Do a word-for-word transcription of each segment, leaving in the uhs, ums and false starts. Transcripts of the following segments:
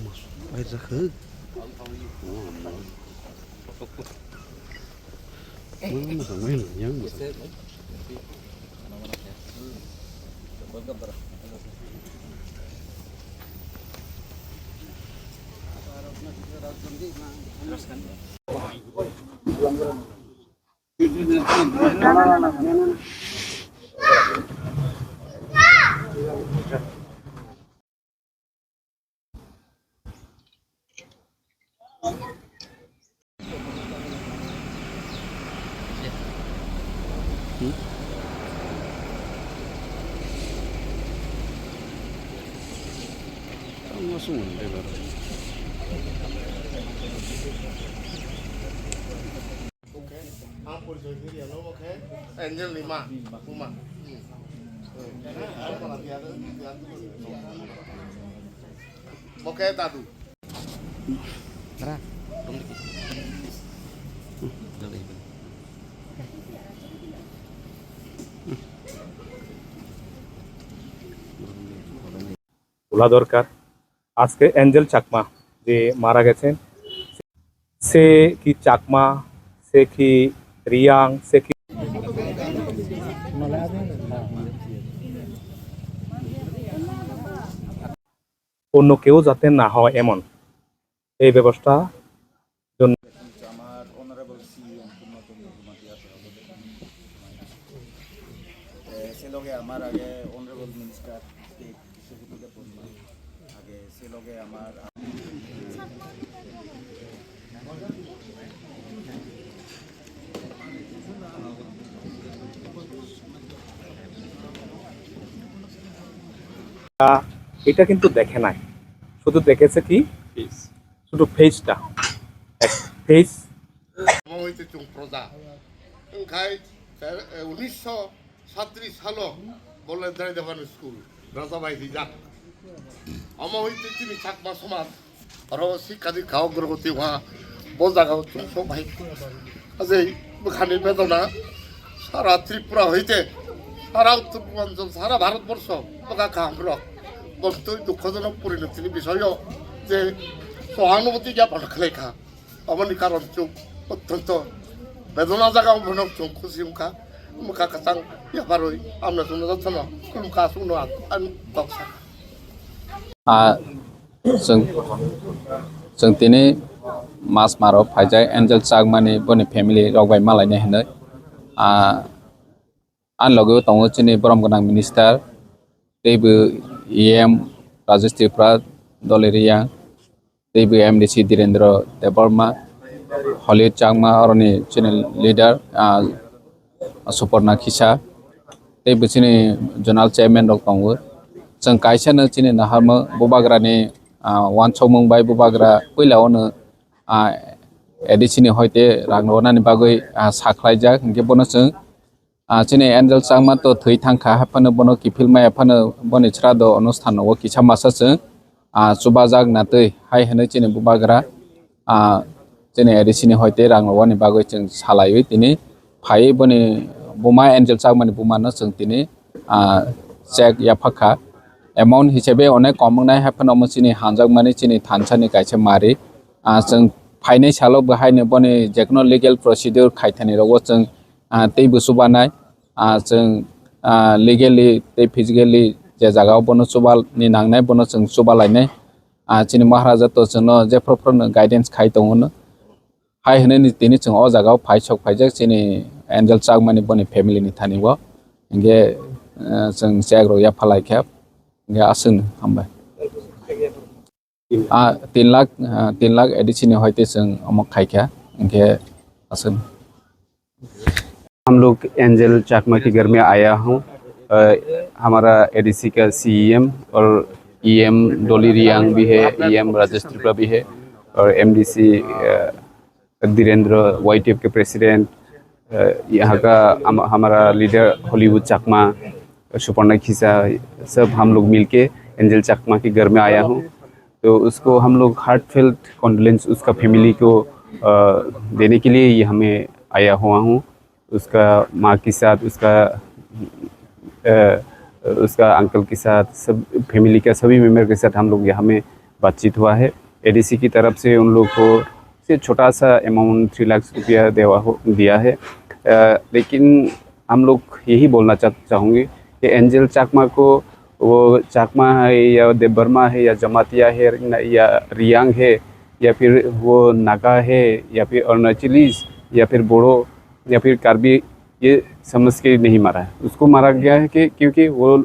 Bai jakha. Mano mano yang mano. Ang porichoi khe riya no, bo khe Angel ni ma, buma. Hmm. Bo khe dadu. তোলা দরকার। আজকে এঞ্জেল চাকমা যে মারা গেছেন, সে কি চাকমা, সে কি রিয়াং, সে কি অন্য কেউ যাতে না হয় এমন এই ব্যবস্থা জন্য। আমার অনারেবল সিইএম পূর্ণচন্দ্র কুমার দিয়াতে হবে। এ, সে লগে আমার আগে অনারেবল মিনিস্টার স্টেট বিশ্বজিৎ দেববর্মা, আগে সে লগে আমার আহ, এটা কিন্তু দেখে নাই, শুধু দেখেছে কি শুধু ফেসটা, face. Omo hoi te chwng proja. Wngkhai, eh, unisho satris salo Bolai Drai Devan School, Rajabai rijak. Omo hoi te chini Chakma somaj, aro sikha dikha ogrogoti wngha, bo jaga o chwng sok bai. Ajei bwkhani bedona sara Tripura hoi te, sara Uttor Purbanchal, sara Bharat borsho bwkha kaham rok. Bo twi dukhojonok porinoti ni bisoyo je sohanubhuti gyapon khlai kha. Aboni karon chwng ottonto bedona jaga o bono chwng khusi wngkha, mwkha kwchang yapharwi amno chwngno jotono khulumkha, chwngno ang, ang kok sakha. Ah, chwng, chwng tini mas maro phaijak Angel Chakmani boni family rok bai malainai hinwi. Ah, ani loge o tongo chini borom gwnang minister, teibo E M Rajesh Tripura, Dolly Reang, teibo M D C Dhirendra Debbarma, Hollywood Chakma, oroni chini leader, ah, Suparna Khisa, teibo chini zonal chairman rok tongo. Chwng kaisa no chini naharma bubagrani, ah, wansukmung bai bubagra puila ono, ah, A D C ni hoite rang rwnani bagwi, ah, sakhlaijak, hinkhe bono chwng Ah, chini Angel Chakma to thwi thangkha, haphano bono kiphil maya phano boni srado onusthan o kisa masa chwng, ah, chubajak natwi hai hwnwi chini bubagra, ah, chini A D C ni hoite rang rwani bagwi chwng salaiwi tini phaiwi boni buma Angel Chakmani bumano chwng tini, ah, check yaphakha. Amount hisabe onek kom wngnai, haphano omo chini hanjakmani chini thansani kaisa mari. Ah, chwng phainai salo bo haino boni jekono legal procedure khaithani rogo chwng ah, teibo chubanai, ah, chwng, ah, legally tei physically je jaga o bono chubani nangnai, bono chwng chubalainai. Ah, chini Maharaja to chwngno jephru phruno guidance khai tongo no. Hai hwnwi tini chwng o jaga o phai sok phaijak chini Angel Chakmani boni family ni thani o. Hinkhe, ah, chwng check rok yapha lai kha. Hinkhe aswkno hambai. Ah, tin lakh, ah, tin lakh A D C ni hoite chwng omo khaikha, hinkhe aswk. हम लोग एंजल चाकमा के घर में आया हूँ। अ, हमारा एडीसी का सीईएम और ईएम डोली रियांग भी है, ईएम राजेश त्रिपुरा भी है और एमडीसी, अ, धीरेन्द्र, वाईटीएफ के प्रेसिडेंट, अ, यहाँ का हम, हमारा लीडर हॉलीवुड चाकमा, सुपर्णा खिसा, सब हम लोग मिलके एंजल चाकमा के घर में आया हूँ। तो उसको हम लोग हार्टफेल्ट कॉन्डोलेंस उसका फैमिली को, अ, देने के लिए ये हमें आया हुआ हूँ। उसका माँ के साथ, उसका, अ, उसका अंकल के साथ, सब फैमिली का सभी मेंबर के साथ हम लोग यहाँ में बातचीत हुआ है। एडीसी की तरफ से उन लोग को से छोटा सा अमाउंट थ्री लाख रुपया देवा हो दिया है। लेकिन हम लोग यही बोलना चाहूँगी कि एंजल चाकमा को, वो चाकमा है या देबबर्मा है या जमातिया है या रियांग है या फिर वो नागा है या फिर अरुणाचलीज या फिर बोडो या फिर कार्बी, ये समझ के नहीं मारा है। उसको मारा गया है कि क्योंकि वो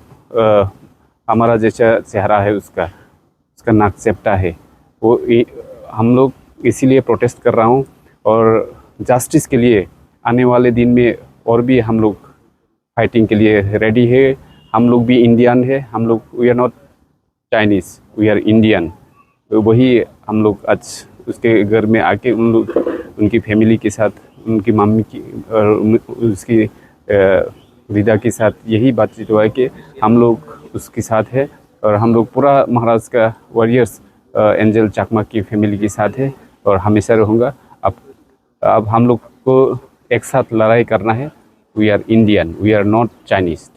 हमारा जैसा चेहरा है उसका, उसका नाक चेपटा है। वो हम लोग इसीलिए प्रोटेस्ट कर रहा हूँ। और जस्टिस के लिए आने वाले दिन में और भी हम लोग फाइटिंग के लिए रेडी है। हम लोग भी इंडियन है। हम लोग, we are not Chinese, we are Indian. तो वही हम लोग आज उसके घर में आके उन लोग, उनकी फैमिली के साथ, उनकी मम्मी की और उसकी रिदा के साथ यही बातचीत हुआ है कि हम लोग उसके साथ है और हम लोग पूरा महाराष्ट्र का वॉरियर्स एंजल चाकमा की फैमिली के साथ है और हमेशा रहूँगा। अब अब हम लोग को एक साथ लड़ाई करना है। We are Indian, we are not Chinese.